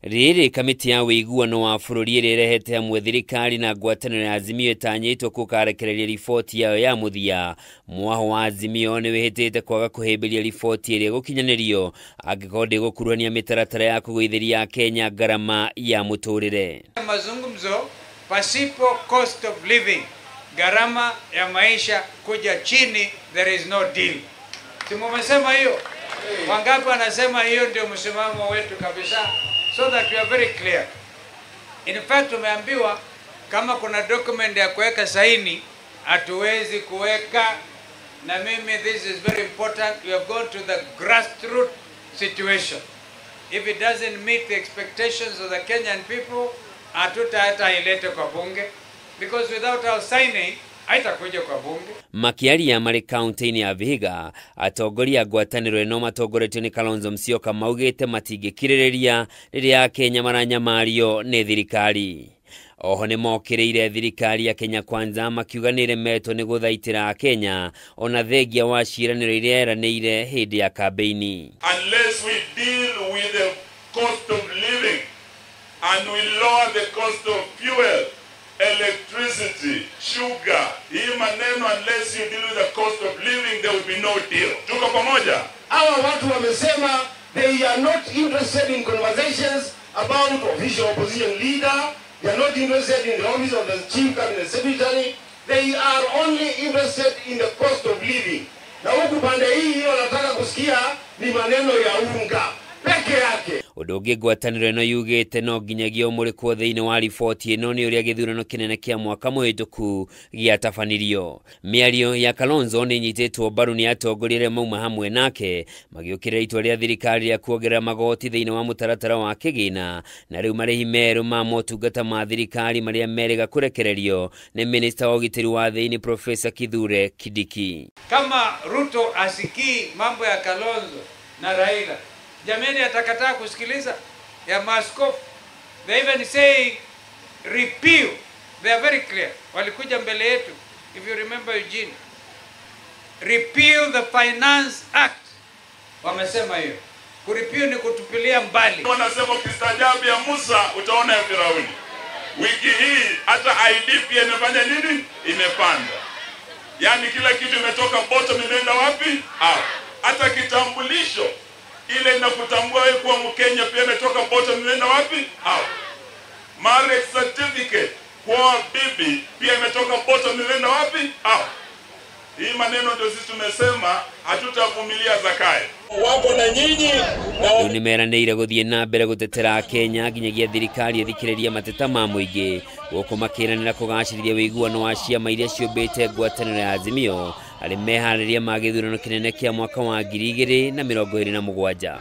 Rĩrĩ kamĩtĩ ya ũiguano wa bũrũri ĩrĩa ĩrehete hamwe thirikari na ngwatanĩro ya Azimio ĩtanyĩtwo gũkarekereria riboti yayo ya mũthia. Mwaho wa Azimio nĩ wĩhĩtĩte kwaga kũhĩmbĩria riboti ĩrĩa ĩgũkinyanĩrio angĩkorwo ndĩgũkuruhania mĩtaratara ya kũgũithĩria Akenya ngarama ya mũtũrĩre. Mazungumzo pasipo cost of living, gharama ya maisha kuja chini, there is no deal. Si mumesema hiyo? Wangapi wanasema hiyo ndio msimamo wetu kabisa? So that we are very clear. In fact, tumeambiwa kama kuna document ya kuweka saini hatuwezi kuweka. Na mimi, this is very important, we have gone to the grassroots situation. If it doesn't meet the expectations of the Kenyan people, hatuta hata ilete kwa bunge, because without our signing haitakuja kwa bunge. Makiaria marĩ kaunti-inĩ ya Vihiga, atongoria a ngwatanĩro ĩno matongoretio nĩ Kalonzo Musyoka maugĩte matingĩkirĩrĩria rĩrĩa Akenya maranyamario nĩ thirikari. Oho nĩ mokĩrĩire thirikari ya Kenya Kwanza makiuga nĩ ĩremetwo nĩ gũthaitĩra Akenya ona thengia wa ciĩranĩro iria yeranĩire hĩndĩ ya kambĩini. Unless we deal with the cost of living and we lower the cost of fuel, electricity, sugar, hii maneno, unless you deal with the cost of living, there will be no deal. Tuko pamoja? Hawa watu wamesema they are not interested in conversations about official opposition leader. They are not interested in the office of the chief cabinet secretary. They are only interested in the cost of living. Na huku pande hii wanataka kusikia ni maneno ya unga peke yake. Ũndũ ũngĩ ngwatanĩro ĩno yugĩte no nginyagia ũmũrĩkwo thĩinĩ wa riboti ĩno nĩ ũrĩa gĩthurano kĩnene kĩa mwaka mũhĩtũku gĩatabanirio. Mĩario ya Kalonzo nĩ ĩnyitĩtwo mbaru nĩ atongoria arĩa mauma hamwe nake magĩũkĩrĩra itua rĩa thirikari rĩa kuongerera magoti thĩinĩ wa mũtaratara wa kĩgĩna na rĩu marĩhi merũ ma motungata ma thirikari marĩa merĩga kũrekererio nĩ minista wa ũgitĩri wa thĩinĩ Profesa Kithure Kindiki. Kama Ruto asikii mambo ya Kalonzo na Raila, jamani, atakataa kusikiliza ya maaskofu? They even say repeal. They are very clear. Walikuja mbele yetu, if you remember Eugene, repeal the Finance Act. Wamesema hiyo. Kurepeal ni kutupilia mbali. Wanasema ukistaajabu ya Musa utaona ya Firauni. Wiki hii hata ID pia imefanya nini? Imepanda. Yaani kila kitu imetoka bottom imeenda wapi? Up. Hata kitambulisho ile inakutambua wewe kuwa Mkenya pia imetoka bottom imeenda wapi? Up. Marriage certificate kwa bibi pia imetoka bottom imeenda wapi? Up. Hii maneno ndio sisi tumesema hatutavumilia Zakayo. Wako na nyinyi na Rĩu nĩmeranĩire gũthiĩ na mbere gũtetera Akenya nginyagia thirikari ĩthikĩrĩrie mateta ma mũingĩ gũkũ makĩranĩra kũgacĩrithia ũiguano wa ciama iria ciũmbĩte ngwatanĩro ya Azimio arĩ meharĩria ma gĩthurano kĩnene kĩa mwaka wa 2027.